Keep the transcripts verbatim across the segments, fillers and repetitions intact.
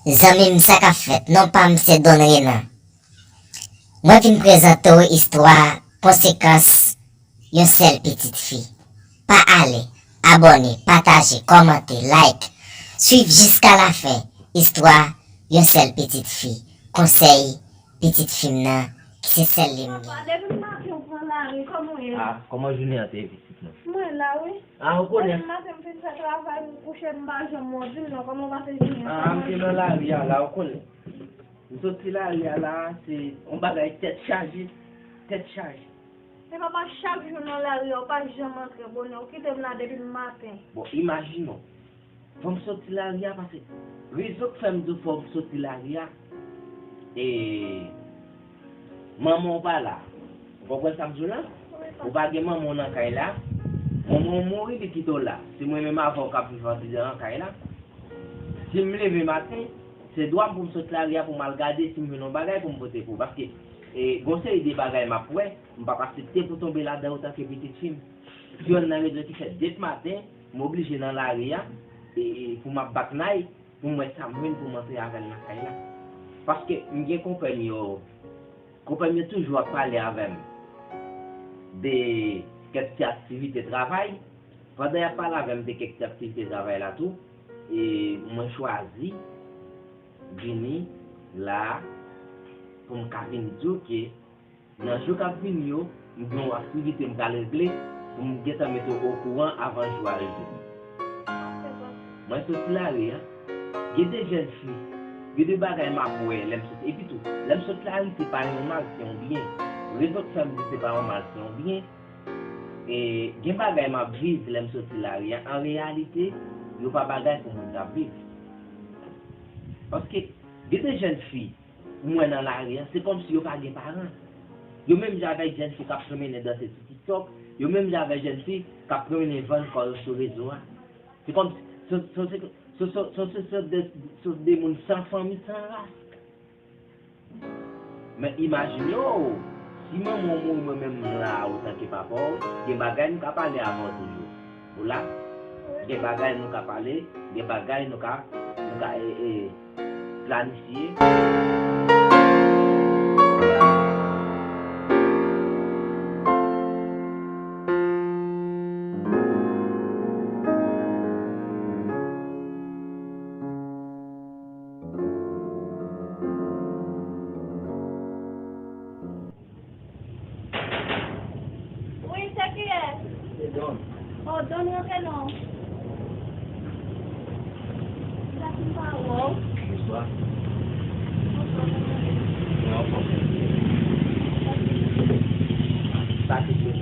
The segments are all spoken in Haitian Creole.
Zanmi m, sa k ap fèt? Non pa m se Don Renan. Mwen vin prezante w istwa konsekans yon sèl pitit fi. Pa ale, abòne, pataje, kòmante, like, swiv jiska lafen istwa yon sèl pitit fi. Konsèy pitit fi m nan, ki se sèl li m gen. Papa, depi maten w pran lari, kòman w ye? Ah, kòman jounen an te ye, pitit mwen? Mwen la, wi. Ah, ou konnen. Depi maten m fin fè travay, m kouche, m pa janm wè w di m non, kòman w pase jounen an? Ah, m te nan lari a la, ou konnen. M soti lari a la, se yon bagay tèt chaje, tèt chaje. Men papa, chak jou nan lari a, ou pa janm antre bonè, ou kite m la depi maten. Bon, imajine w. Fò m soti lari a, paske rezon k fè m di w fò m soti lari a, e, manman w pa la. Ou konprann sa m di w la? Ou pa gen manman w nan kay la. Manman w mouri, li kite w la. Se mwen menm avè w k ap viv andedan nan kay la. Si m leve maten, se dwa m pou m sot lari a pou m al gade si m jwenn yon bagay pou m pote pou w. Paske, e, gon seri de bagay m ap wè, m p ap aksepte pou tonbe ladan antanke pitit fi m. Se yonn nan rezon ki fè depi maten, m oblije nan lari a, e, e, pou m ap bat nay, pou m wè sa m jwenn pou m antre avè l nan kay la. Paske m gen konpè m yo, konpè m yo toujou ap pale avè m de kèk ti aktivite travay. Pandan y ap pale avè m de kèk ti aktivite travay la tou, e mwen chwazi vini la pou m ka vin di w ke nan jou k ap vini yo, m gen yon aktivite m pral regle pou m gentan mete w okouran avan jou a rive. Mwen soti lari a, gen de jèn fi, gen de bagay m ap wè lè m soti. Epi tou, lè m soti lari, se pa yon mal, se yon byen. Rezon k fè m di se pa yon mal, se yon byen, e gen bagay m ap viv lè m soti lari a, an reyalite, yo pa bagay pou moun k ap viv. Paske, gen de jèn fi, ou wè nan lari a, se kòmsi yo pa gen paran. Yo menm jan avèk jèn fi k ap pwomennen danse sou TikTok, yo menm jan avèk jèn fi k ap pwomennen vann kò yo sou rezo a. Se kòmsi, se, se, se, se, se, se, se de, se de moun san fanmi, san ras. Men imajine w, si manman w mouri, mwen menm m la antanke papa w, gen bagay m ka pale avè w toujou. Ou la? Gen bagay nou ka pale, gen bagay nou ka, nou ka, e, e, planifye. Wi, se kiyès? Se Don. Oh, Don, rantre non. Sa ki m pa wè w? Bonswa. Bonswa, kòman w ye? Mwen anfòm. Sa ki se?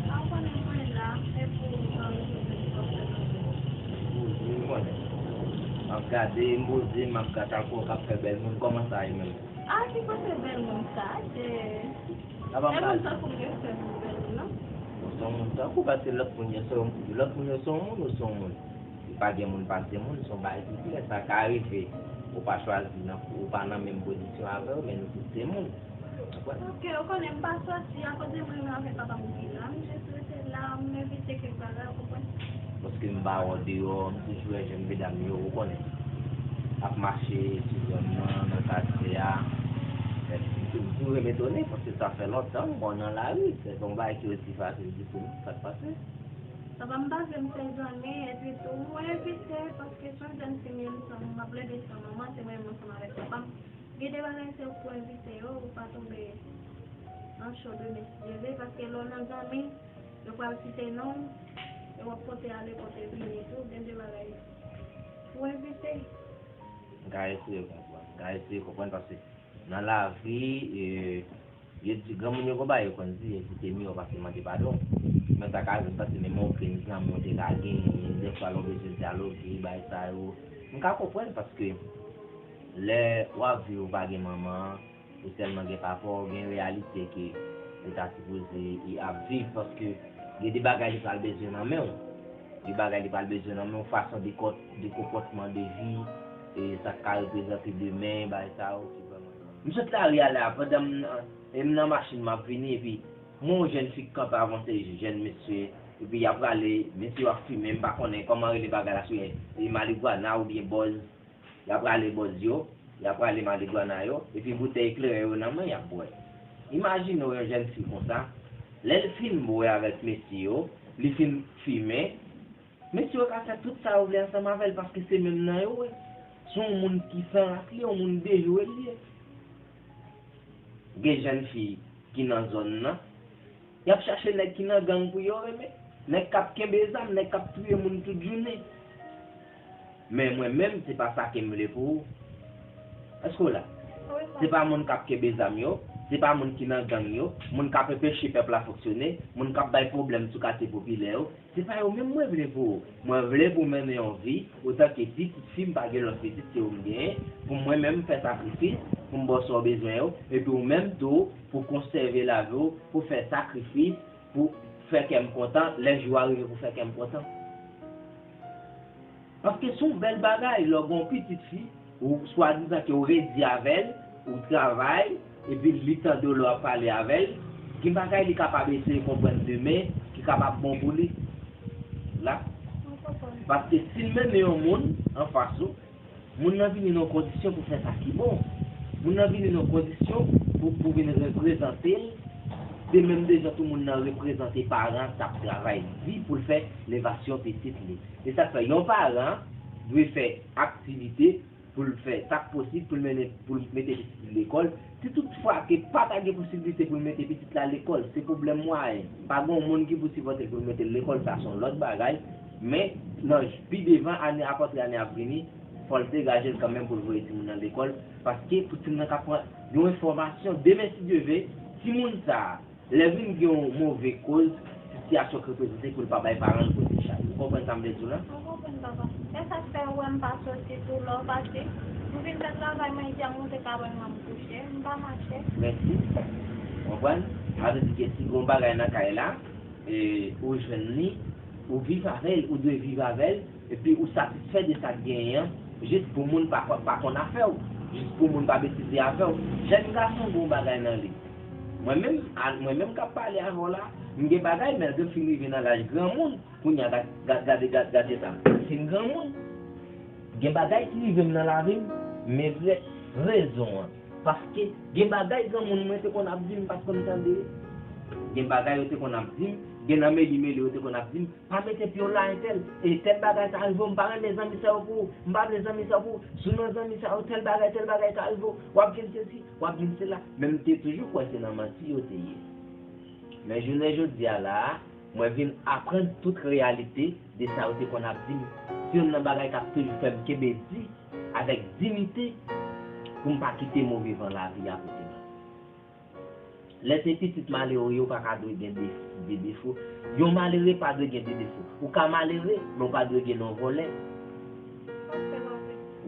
A, ou konnen mwen la, se pou, euh, rezoud yon ti pwoblèm avè w. Wi, wi, m konnen. M ap gade, m poze, m ap gade ak ou k ap fè bèl moun. Kòman sa ye menm? A, ki kote bèl moun sa, Dje? E moun tankou m gen fè pou bèl moun, non? Ou se yon moun tankou, paske lòt moun yo se yon, lòt moun yo se yon moun, ou se yon moun. Li pa gen moun pase moun, se yon bagay ki klè, sa ka rive. Ou pa chwazi nan, ou pa nan menm pozisyon avè yo, men nou tout se moun. Ou konprann? Ok, ou konnen m pa sòti, akoz mwen menm avèk papa m ki la, m jis rete la, m evite kèk bagay, ou konprann? Paske m pa wè w deyò, m toujou wè jèn medam yo, ou konnen, ap mache sou zòn nan, nan katye a. Men m toujou renmen etone, paske sa fè lontan m wè w nan lari. Se pa yon bagay ki resi fasil ditou, non, sa k pase? Papa, m pa vle m fè zanmi, epi tou, mwen evite, paske se yon jèn fi m ye, m san, m ap plede san manman, se mwen menm ansanm avèk papa m. Gen de bagay se ou k pou evite yo, ou pa tonbe nan cho demen si Dye vle, paske lè w nan zanmi, yo pral site non w, e w ap pote ale, pote vini tou, gen de bagay pou evite. M ka eseye konprann, m ka eseye konprann, paske nan lavi, e, yo di, granmoun yo gon bagay yo konn di, evite miyò pase mande padon. Men sa ka rive m panse menm yon grenn zanmi w te ka genyen, dèfwa lè w bezwen dyaloge, bagay sa yo. M ka konprann, paske lè w ap viv ou pa gen manman, ou sèlman gen papa w, gen reyalite ke ou ta sipoze ap viv, paske gen de bagay li pral bezwen nan men w. Gen bagay li pral bezwen nan men w, fason de kò-, de konpòtman, de vi, e sa k ka reprezante demen, bagay sa yo, se vrèman. M sot lari a la, pandan m nan, e m nan machin, m ap vini, epi m wè yon jèn fi k kanpe avan se jèn mesye, epi y ap rale, mesye yo ap fimen, m pa konnen kòman rele bagay la, se, e, marigwana oubyen bòz. Y ap rale bòz yo, y ap rale maligwana yo, epi boutèy kleren yo nan men y ap bwè. Imajine w yon jèn fi konsa, lè l fin bwè avèk mesye yo, li fin fimen, mesye yo ka fè tout sa yo vle ansanm avè l paske se menm nan yo ye. Se yon moun ki san ras li ye, yon moun dejwe li ye. Gen jèn fi ki nan zòn nan, y ap chache nèg ki nan gang pou yo renmen. Nèg k ap kenbe zam, nèg k ap touye moun tout jounen. Men mwen menm, se pa sa ke m vle pou ou. Èske w la? Se pa moun k ap kenbe zam yo, se pa moun ki nan gang yo, moun k ap anpeche pèp la fonksyone, moun k ap bay pwoblèm sou katye popilè yo, se pa yo menm mwen vle pou ou. Mwen vle pou w mennen yon vi, otanke pitit fi, m pa gen lòt pitit, se ou m genyen, pou mwen menm m fè sakrifis, pou m ba w sa w bezwen yo, epi ou menm tou, pou konsève lavi w, pou fè sakrifis, pou fè kè m kontan, lè jou a rive pou fè kè m kontan. Paske se yon bèl bagay lè w gen yon pitit fi, ou swadizan ke w redi avè l, ou travay, epi li tande w lè w ap pale avè l, gen bagay li kapab eseye konprann demen ki kapab bon pou li. La. Paske si l mennen yon moun anfas ou, moun nan vini nan yon kondisyon pou fè sa ki bon. Moun nan vini nan yon kondisyon pou, pou vin reprezante l, de menm de jan tou moun nan reprezante paran k ap travay di pou l fè levasyon pitit li. E sa k fè yon paran dwe fè aktivite pou l fè sa k posib pou l mennen, pou l mete pitit li lekòl. Si toutfwa ke pa ta gen posiblite pou l mete pitit la lekòl, se pwoblèm mwayen. Pa gen yon moun ki pou sipòte l pou l mete l lekòl, sa se yon lòt bagay. Men, nan j-, pi devan, ane apati ane ap vini, fò l degaje l kanmenm pou l voye timoun nan lekòl. Paske pou timoun nan ka pran yon enfòmasyon, demen, si Dye ve, timoun sa a, lè vin gen yon move koz, sitiyasyon k reprezante pou l pa bay paran l kote chay. Ou konprann sa m vle di w la? Mwen konprann, papa. E sa k fè ou wè m pa soti tou lè w pase. M vin fè travay mwen, di a monte kabann mwen, m kouche. M pa mache. Mèsi. Konprann? Sa vle di ke si gen yon bagay nan kay la, e, ou jwenn li, ou viv avè l, ou dwe viv avè l, epi ou satisfè de sa k genyen an, jis pou moun pa, pa, pa konn afè w, jis pou moun pa betize avè w. Jèn gason gen yon bagay nan li. Mwen menm, a, mwen menm k ap pale avè w la, m gen bagay, men lè m fin rive nan laj granmoun, kounye a, gad, gad, gade, gad, gade sa. M fin granmoun. Gen bagay ki rive m nan lavi m, m regrèt rezon an. Paske gen bagay granmoun mwen te konn ap di m, m pa t konn tande. Gen bagay yo te konn ap di m, gen nan meli meli yo te konn ap di m, pa mete pye w la entèl, e tèl bagay ka rive w, m pa renmen zanmi sa yo pou ou, m pa vle zanmi sa yo pou ou, si w nan zanmi sa yo, tèl bagay, tèl bagay ka rive w, w ap gen sesi, w ap gen sela. Men m te toujou kwè se nan manti yo te ye. Men jounen jodi a la a, mwen vin aprann tout reyalite de sa yo te konn ap di m. Se youn nan bagay k ap toujou fè m kenbe di avèk diyite pou m pa kite move van lavi a pote m. Lè se pitit malere yo pa ka dwe gen de, de defo. Yon malere pa dwe gen de defo. Ou ka malere, men w pa dwe gen non vòlè.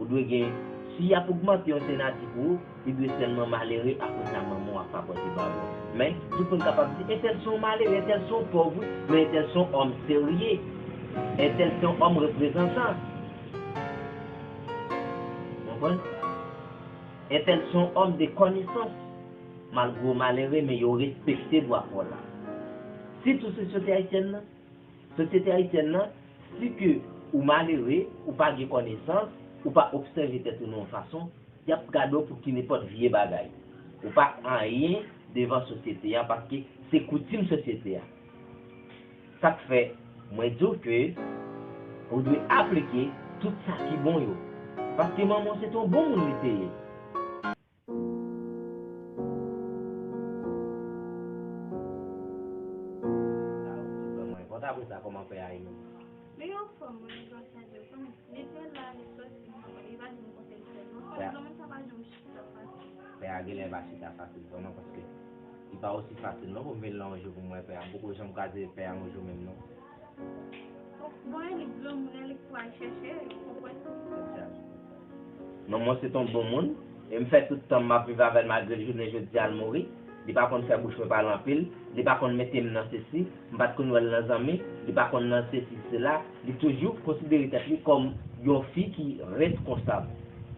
Ou dwe gen, si y ap ogmante yon senati pou ou, li dwe sèlman malere, apre sa manman w ap rapòte ba ou. Men, tout moun kapab di, entèl se yon malere, entèl se yon pòv, wi, men entèl se yon òm serye. Entèl se yon òm reprezantan. Ou konprann? Entèl se yon òm de kònesans. Malgre w malere, men yo respekte dwa pa w la. Sitou sosyete ayisyèn nan. Sosyete ayisyèn nan, si ke ou malere, ou pa gen kònesans, ou pa obsève tèt ou nan yon fason, y ap gade w pou ki nenpòt vye bagay. Ou pa anyen devan sosyete a, paske se koutim sosyete a. Sa k fè, mwen di w ke ou dwe aplike tout sa ki bon yo. Paske manman w se te yon bon moun li te ye. Sa yo tout ban mwen. Bon, apre sa, kòman pè a ye menm? Li anfòm, wi, li pa chanje, wi. Li te la, li soti, li pa janm kote l fè non. Pè a, pè a genlè pa chita fasil vrèman, paske li pa osi fasil non pou m vin la yon jou pou m wè pè a. M poko janm kwaze pè a yon jou menm non. Bon, e li granmoun, e li k pral chèche, ou konprann? Non, mwen se t on bon moun, e m fè tout tan m ap viv avè l malgre l jounen jodi a l mouri. Li pa konn fè bouch mwen pale anpil, li pa konn mete m nan sesi, m pa t konn wè l nan zanmi, li pa konn nan sesi sela, li toujou konsidere tèt li kòm yon fi ki reskonsab.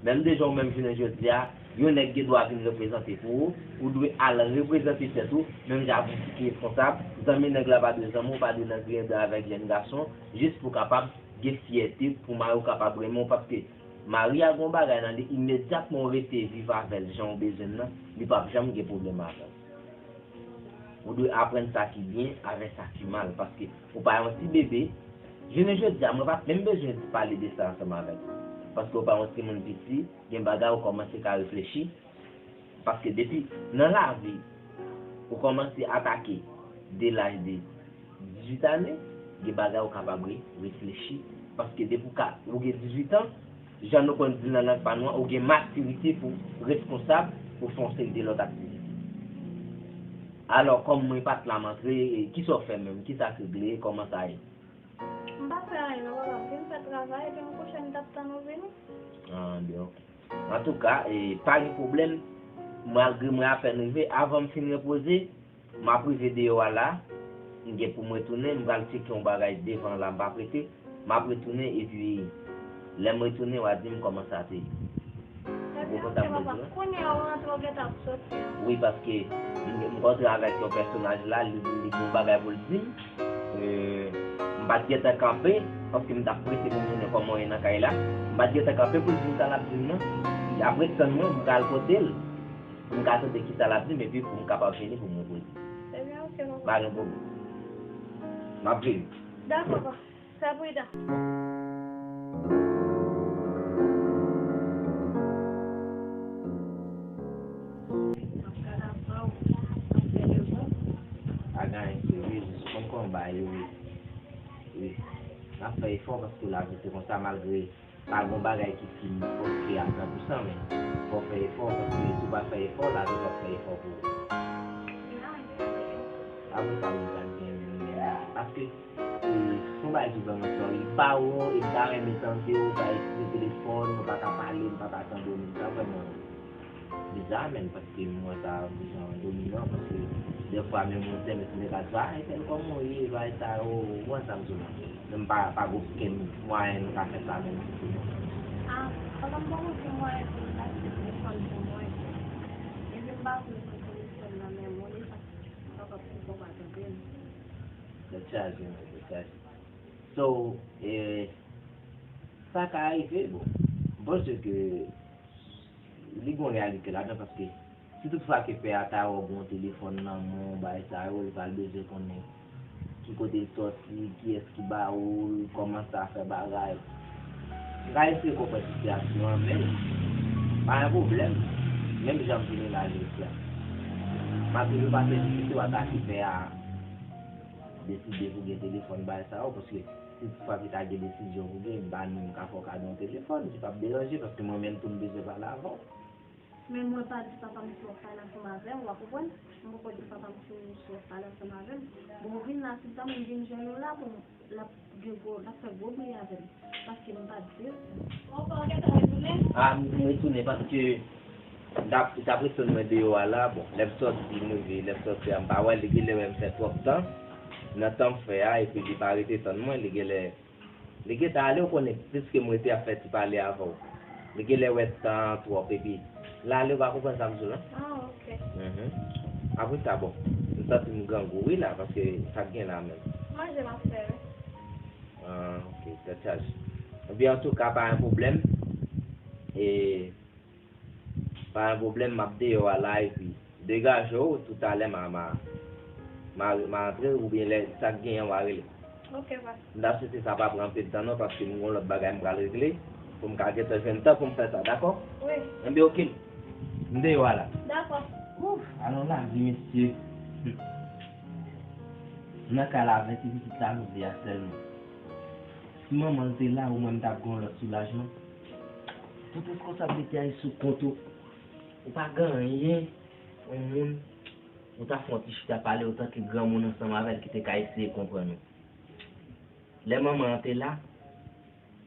Menm deja ou menm jounen jodi a, yon nèg gen dwa vin reprezante pou ou, ou dwe al reprezante tèt ou, menm jan avèk fi ki reskonsab, zanmi nèg la pa dwe zanmi w, ou pa dwe nan griyen dan avèk jèn gason, jis pou w kapab gen fyète, pou mari w kapab renmen w, paske Mari a gen yon bagay nan li, imedyatman w rete viv avè l jan w bezwen l nan, li p ap janm gen pwoblèm avè w. Ou dwe aprann sa ki byen avè sa ki mal, paske ou pa yon ti bebe. Jounen jodi a, mwen pa t menm bezwen pale de sa ansanm avèk ou, paske ou pa yon timoun piti, gen bagay ou kòmanse ka reflechi. Paske depi nan lavi, ou kòmanse atake de laj de dizuit ane, gen bagay ou kapab re-, reflechi. Paske depi ou ka, ou gen dizuit an, jan nou konn di l nan lang pa nou an, ou gen matirite pou responsab pou fè yon seri de lòt aktivite. Alò, kòm mwen pa t la, m antre, e, kisa w fè menm? Kisa k regle? Kòman sa ye? M pa fè anyen non, papa. M fin fè travay, epi yon pwochèn m t ap tann ou vini. Ah, byen, ok. Antouka, e, pa gen pwoblèm. Malgre mwen apèn rive, avan m fin repoze, m ap rive deyò a la. M gen pou m retounen, m pral tcheke yon bagay devan la, m p ap rete. M ap retounen, epi lè m retounen, w a di m kòman sa te ye. Ou konprann sa m vle di w? Kounye a w rantre, w gentan ap soti an. Wi, paske m, m kontre avèk yon pèsonaj la, li, li gen yon bagay pou l di m. E, m pa t gentan kanpe, paske m t ap prese pou m tounen kòman w ye nan kay la. M pa t gentan kanpe pou l di m sa l ap di m nan. Li ap ret tann mwen, m pral kote l. M ka tande kisa l ap di m, epi pou m kapab vini pou m repoze. Ebyen, ok, papa. Pa gen pwoblèm. M ap vini. Dakò, papa. Fè pridan. Pa gen anyen serye, jis konn kòman bagay yo ye. Wi. N ap fè efò paske lavi se konsa, malgre pa gen bagay ki fin ok a san pou san, men fò w fè efò, paske si w pa fè efò, lavi p ap fè efò pou ou. Apre sa, menm sa k gen menm la. Paske, e, se yon bagay ki vrèman sòl. Li pa wè w, e m ta renmen tande w, bay ekri telefòn, nou pa ka pale, m pa ka tande w menm. Sa vrèman biza, menm, paske m wè sa yon jan dominan, paske dèfwa menm yon sèl, si nèg la di, "Ah, entèl, kòman w ye?" Bagay sa yo, ou wè sa m di w la. Menm pa, pa gen okenn mwayen nou ka fè sa menm, si se bon. Ah, papa m poko gen mwayen pou l achte telefòn pou mwen. Epi m pa vle pran telefòn nan men moun, e sa. Papa, pou papa tande m. Tèt chaje, man, tèt chaje. So, e, sa ka rive, bon. M panse ke li gen yon reyalite ladan, paske si toutfwa ke pè a ta wè w gen yon telefòn nan men w, bagay sa yo, li pral bezwen konnen ki kote l sòti, kiyès ki ba ou l, kòman sa fè bagay. M ka eseye konprann sitiyasyon an, men pa gen pwoblèm. Menm jan m vini la jodi a. M ap toujou pa fè difisil atake pè a deside pou gen telefòn bagay sa yo, paske si toutfwa ke ta gen desizyon pou gen, m pa menm ka fè w kado yon telefòn, se p ap deranje, paske mwen menm tou m bezwen pale avè w. Men mwen pa di papa m si w ap pale ansanm avè m, w a konprann? M poko di papa m si w ap pale ansanm avè m. Bon, ou vin la tout tan, mwen vin jwenn ou la, bon, l ap gen gwo, l ap fè gwo bri avè m. Paske m pa t di l. Ah, m retounen paske m t ap, m t ap ret tann mwen deyò a la. Bon, lè m sòti, m rive, lè m sòti a, m pa wè l, li genlè wè m fè twòp tan nan tan m fè a, epi li pa rete tann mwen, li genlè Li gentan ale, ou konnen, piske m rete ap fè ti pale avè w. Li genlè wè tan an twòp, epi l ale, ou pa konprann sa m di w lan? Ah, ok. Mhm. Apre sa, bon, m santi m grangou, wi, la, paske sa k gen la menm. Manje m ap fè, wi. Ah, ok, tèt chaje. Ebyen, antouka, pa gen pwoblèm. E, Pa gen pwoblèm, m ap deyò a la, epi degaje w, toutalè m a, m a, m a, m a antre, oubyen lè sa k genyen w a rele. Ok, pa. M ta swete sa pa pran anpil tan non, paske m gen yon lòt bagay m pral regle, pou m ka gentan jwenn tan pou m fè sa, dakò? Wi. Enben, ok. M deyò a la. Dakò. Ouf, alon lavi, mesye. Nan kay la, avèk ti pitit la jodi a sèlman. Si manman l te la, omwen m t ap gen yon lòt soulajman. Tout reskonsablite a sou kont ou. Ou pa gen anyen, yon moun, ou ta fè yon ti chita pale otan ke granmoun ansanm avè l ki te ka eseye konprann ou. Lè manman an te la,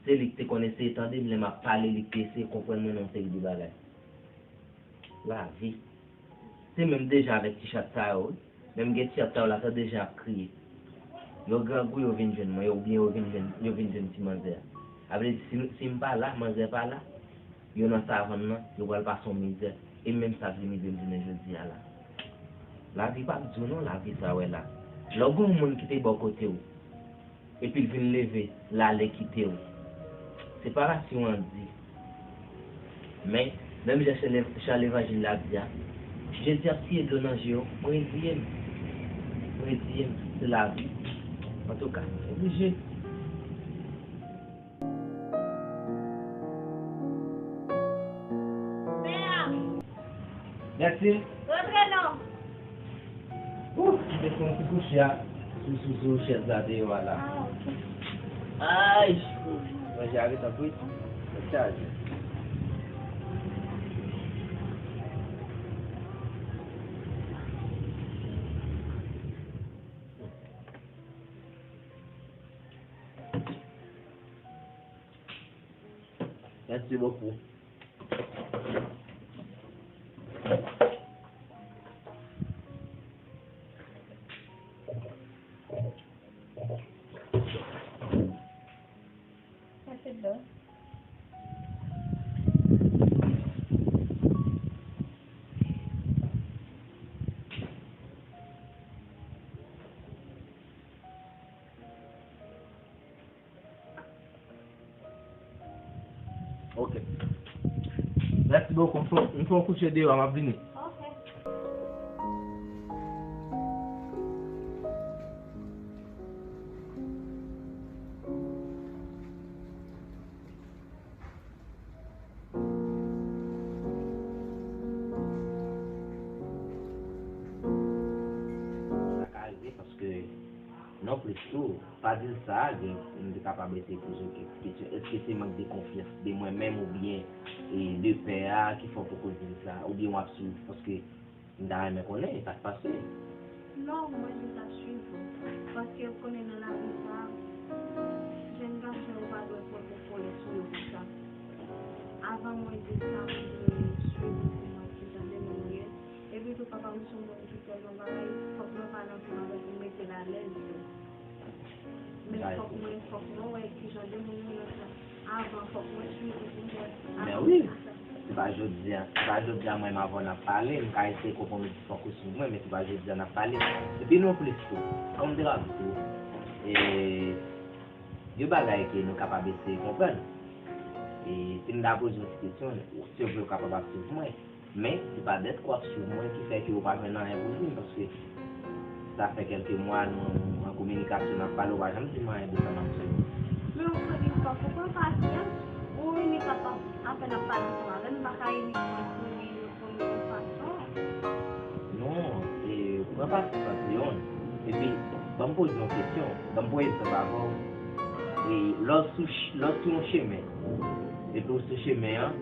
se li ki te konn eseye tande m, lè m ap pale, li ki te eseye konprann mwen nan yon seri de bagay. Lavi. Se menm dejan avèk ti chat sa yo, wi. Menm gen ti chat sa yo la, tande jan y ap kriye. Yo grangou, yo vin jwenn mwen, yo, oubyen yo vin jwenn, yo vin jwenn ti manzè a. Sa vle di, si, si m pa la, manzè pa la, yo nan savann nan, yo pral pase yon mizè. E menm sa vin rive m jounen jodi a la. Lavi p ap di w non, lavi sa w wè la. Lè w gen yon moun ki te bò kote w, epi l vin leve, l ale kite w. Separasyon an di. Men, menm jan jan levanjil la ap di a, Jezi ap siye dlo nan je w, mwen reziye m. Mwen reziye m, se lavi. Antouka, oblije. Mèsi. Rantre non. Ouf, m te fè yon ti kouche a, sou, sou, sou chèz la deyò a la. Ah, ok. Ay! Manje a ret an kwit. Mwen chaje. Mèsi bokou. Sa se dlo. Ok. Mèsi bokou. M fè, m fè yon kouche deyò a, m ap vini. Ok. Sa ka rive paske non plis tou, pa di l sa, gen, m te kapab eseye poze w kèk kesyon. Èske se mank de konfyans de mwen menm oubyen, e, de pè a ki fè w poko di l sa? Oubyen w ap swiv? Paske m ta renmen konnen sa k pase. Non, mwen jis ap swiv ou. Paske ou konnen nan lavi sa, jèn gason yo pa dwe pran pòpòlè sou yo konsa. Avan mwen di sa, mwen dwe swiv ou pou mwen ki jan de moun ou ye. Epi tou, papa m se yon moun ki tèlman bagay, fòk mwen pale ansanm avèk ou, mete l alèz tou. Men fòk mwen, fòk mwen wè ki jan de moun ou ye avan, fòk mwen swiv ou pou mwen. Men wi, se pa jodi a, se pa jodi a mwen m avè w n ap pale, m ka eseye konprann ou di fòk ou swiv mwen, men se pa jodi a n ap pale. Epi non plis tou, kòm m te ap di w, e, gen bagay ke nou kapab eseye konprann. E, si m ta poze yon ti kesyon, se vre ou kapab ap swiv mwen. Men, se pa dèt ke w ap swiv mwen ki fè ke ou pa jwenn anyen pou di m, paske sa fè kèlke mwa nou an kominikasyon, n ap pale, ou pa janm di m anyen de sa m ap swiv. Men ou konnen fòk ou pran pasyans, ou inik ap, apèn ap pale ansanm avè m, m pa ka inik pran pou li reponn ou yon fason. Non, e, pran pasyans, Leon. Epi, ban m poze yon kesyon, ban m pran egzanp avè w. E, lè w sou ch-, lè w sou yon chemen, epi w sou chemen an,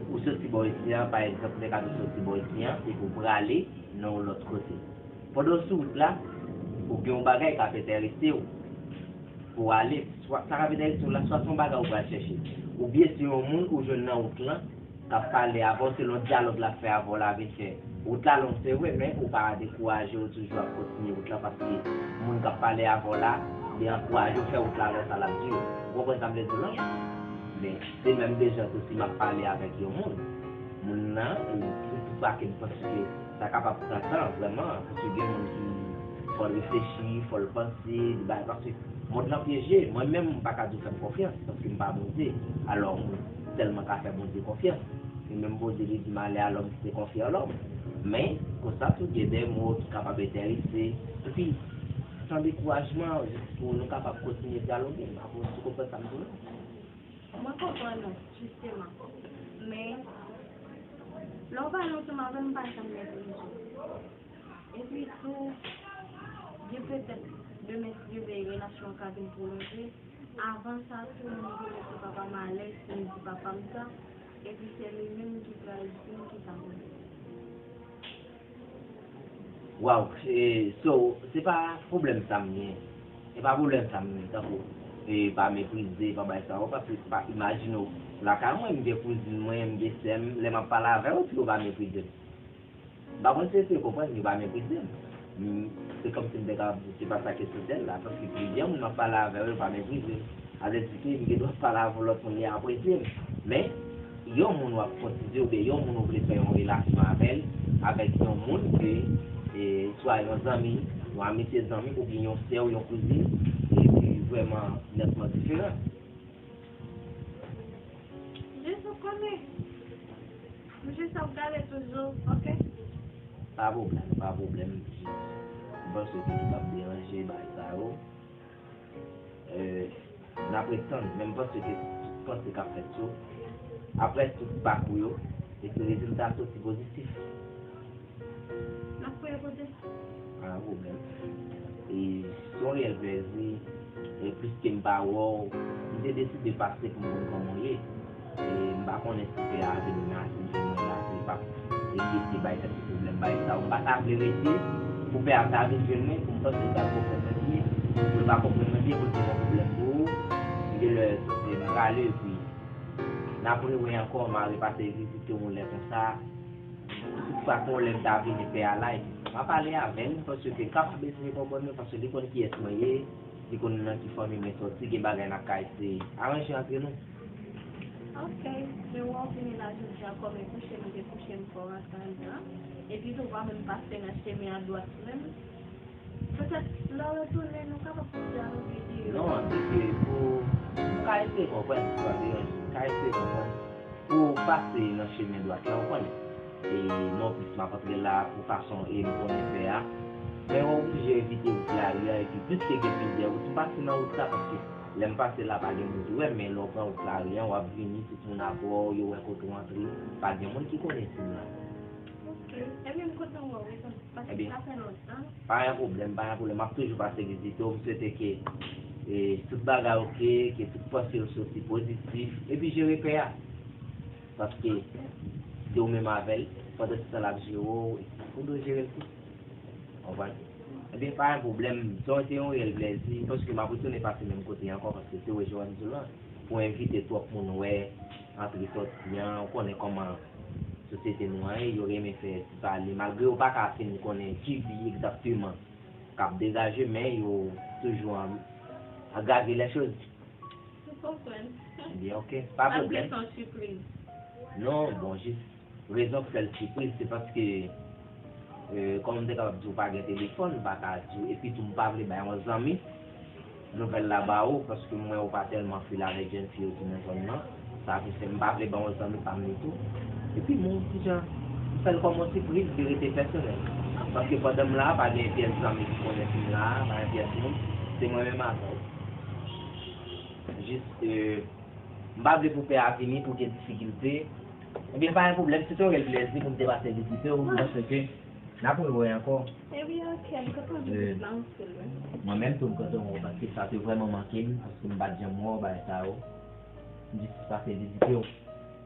ou soti bò isi a, pa egzanp, ou te ka soti bò isi a, epi w prale nan yon lòt kote. Pandan w sou wout la, ou gen yon bagay k ap enterese w pou w ale. Swa, sa k ap enterese w la, swa se yon bagay ou pral chèche, oubyen se yon moun ou jwenn nan wout lan k ap pale avè w selon dyalòg l ap fè avè w la vit fè. Wout la long, se vre, men ou pa dekouraje, ou toujou ap kontinye wout la, paske moun k ap pale avè w la, li ankouraje w fè wout la lè sa l ap di w. Ou konprann sa m vle di w la? Men, de menm de jan tou, si m ap pale avèk yon moun, moun nan, li tou pake m, paske sa kapab pran tan, vrèman, paske gen moun ki fò l reflechi, fò l panse, li bay, paske mond lan pyeje. Mwen menm, m pa ka di w fè m konfyans, paske m pa Bondye. Alò, moun sèlman ka fè Bondye konfyans. E menm Bondye, li di, malè a lòm ki se konfye an lòm. Men, konsa tou, gen de mo ki kapab enterese. Epi, san dekourajman, jis pou nou kapab kontinye dyaloge. M pa konn si w konprann sa m di w la. Mwen konprann ou, jisteman. Men, lè w pale ansanm avè m, m pa janm meprize w. Epi tou, gen petèt, demen, si Dye vle, relasyon an ka vin pwolonje. Avan sa, tou, m vle mete papa m alèz, pou m di papa m sa. Epi se li menm ki pral di m kisa pou m fè. Waw, e, so, se pa pwoblèm sa m gen. Se pa pwoblèm sa m gen, tankou, e, pa meprize, pa bay sa, paske, pa, imajine w, lakay mwen, m gen kouzin mwen, m gen sè m, lè m ap pale avè yo, pou yo pa meprize m. M pa konn si w konprann, yo pa meprize m. M, se kòmsi m te ka, se pa sa kesyon tèl la, paske plizyè moun m ap pale avè yo, yo pa meprize m. Sa vle di ke m gen dwa pale avè yon lòt moun, li apresye m. Men, yon moun w ap kotize oubyen yon moun ou vle fè yon relasyon avè l, avèk yon moun ke, e, swa yon zanmi, yon amitye zanmi oubyen yon sè w, yon kouzin, e ki vrèman nètman diferan. Jezi konnen. Gade toujou, ok? Pa pwoblèm, pa pwoblèm. Jis, m panse ke li p ap deranje bagay sa yo. Euh, n ap ret tann, men m panse ke tout panse k ap fèt sou, apre tout pakou yo, e ke rezilta soti pozitif. N ap preye pou de. Pa gen pwoblèm. E se yon reyèl plèzi. E pliske m pa wè w, m te deside pase pou m konn kòman w ye. E m pa konnen si pè a vin la, si l jwenn mwen la, si l p ap enkyete bay tèt li pwoblèm bay sa yo. M pa ta vle rete pou pè a ta vin jwenn mwen, pou m panse l pral konprann mwen byen, pou l pa konprann mwen byen, pou l te gen pwoblèm pou ou. Genlè, e m prale, epi n ap rewè ankò, m a repase vizite w yon lè konsa. Si toutfwa ke yon lè m ta vini pè a la, epi m a pale avè l, paske m kapab eseye konprann mwen, paske li konn kiyès mwen ye, li konn nan ki fanmi mwen soti, gen bagay n ap ka eseye aranje antre nou. Ok, men wè w vini la jodi a kòm e kouche m te kouche m fè w rantre anndan an, epi tou w pa menm pase nan chemen an dwat menm. Petèt lè w retounen nou kapab fè yon videyo. Non, se ke pou m ka eseye konprann, si w pa deranje, m ka eseye konprann. Pou w pase nan chemen dwat la, w konnen. E non plis m ap antre la pou fason e m konnen fè a. Men w oblije evite wout lari a, epi plis ke gen plizyè wout, m pase nan wout sa paske lè m pase la pa gen moun ki wè m, men lè w pran wout lari a, w ap vini, tout moun ap wè w, yo wè kote w antre, pa gen moun ki konnen si m la. Ok, ebyen m kontan wè w wi. Paske sa fè lontan. Pa gen pwoblèm, pa gen pwoblèm. M ap toujou pase vizite w. M swete ke e, tout bagay oke, ke tout panse yo soti pozitif. Epi jere pè a. Paske se ou menm avè l, pandan se tan l ap jere w, ou dwe jere l tou. Konprann? Ebyen, pa gen pwoblèm. Se yon, se yon reyèl plèzi. Paske m ap retounen pase menm kote ankò, paske se wè jan w di w lan. Pou envite twòp moun wè, antre sòti an, ou konnen kòman sosyete nou an ye, yo renmen fè ti pale, malgre yo pa ka fin konnen ki bi egzakteman k ap degaje, men yo toujou an, agrave lè choz. Ou konprann? Ebyen, ok, pa pwoblèm. Sa se yon sipriz. Non, bon, jis rezon k fè l sipriz, se paske, e, kòm m te kapab di w pa gen telefòn, m pa ka di w, epi tou m pa vle bay yon zanmi nouvèl la ba ou, paske m wè ou pa tèlman fil avèk jèn fi yo ki nan zòn nan. Sa ki fè m pa vle ba yon zanmi pa m li tou. Epi m wè w ti jan, m fè l kòm yon sipriz ki rete pèsonèl. Paske pandan m la, pa gen pyès zanmi ki konnen si m la, pa gen pyès moun. Se mwen menm avè w. Jis, e, m pa vle pou pè a vini, pou gen difikilte. Ebyen, pa gen pwoblèm, se te yon reyèl plèzi pou m te pase vizite w, m panse ke n ap rewè ankò. Ebyen, ok, m kontan vizit la anpil, wi. Mwen menm tou, m kontan wè w, paske sa te vrèman manke m, paske m pa t janm wè w, bagay sa yo. M jis pase vizite w.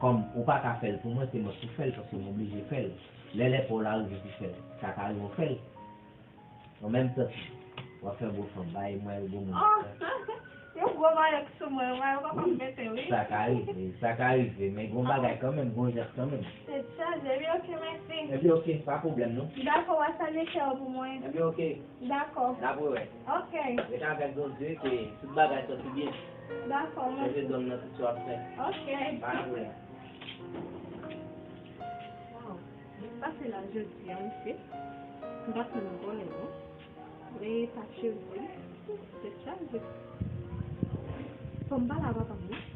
Kòm ou pa ka fè l pou mwen, se mwen k pou fè l, paske m oblije fè l. Lè lè pa w la rive pou fè l, sa ka rive w fè l. An menm tan, w ap fè gwo fanm, bay mwen gwo moun. Oh, yon gwo mayòk sou mwen, mayòk papa m mete, wi. Sa ka rive, sa ka rive, men gon bagay kanmenm, gon jès kanmenm. Tèt chaje, wi, ok, mèsi. Ebyen, ok, pa pwoblèm, non. Dakò, w a salye kè w pou mwen. Ebyen, ok. Dakò. N ap rewè. Ok. Ret avèk Bondye, ke tout bagay soti byen. Dakò, mèsi. Bondye donn nan tout sa w ap fè. Ok. Pa gen pwoblèm. Wow. Jis pase la jodi a, mesye. M pa konn vòlè, non. E pa cheve. Tèt chaje. Fò m pale a papa m, non.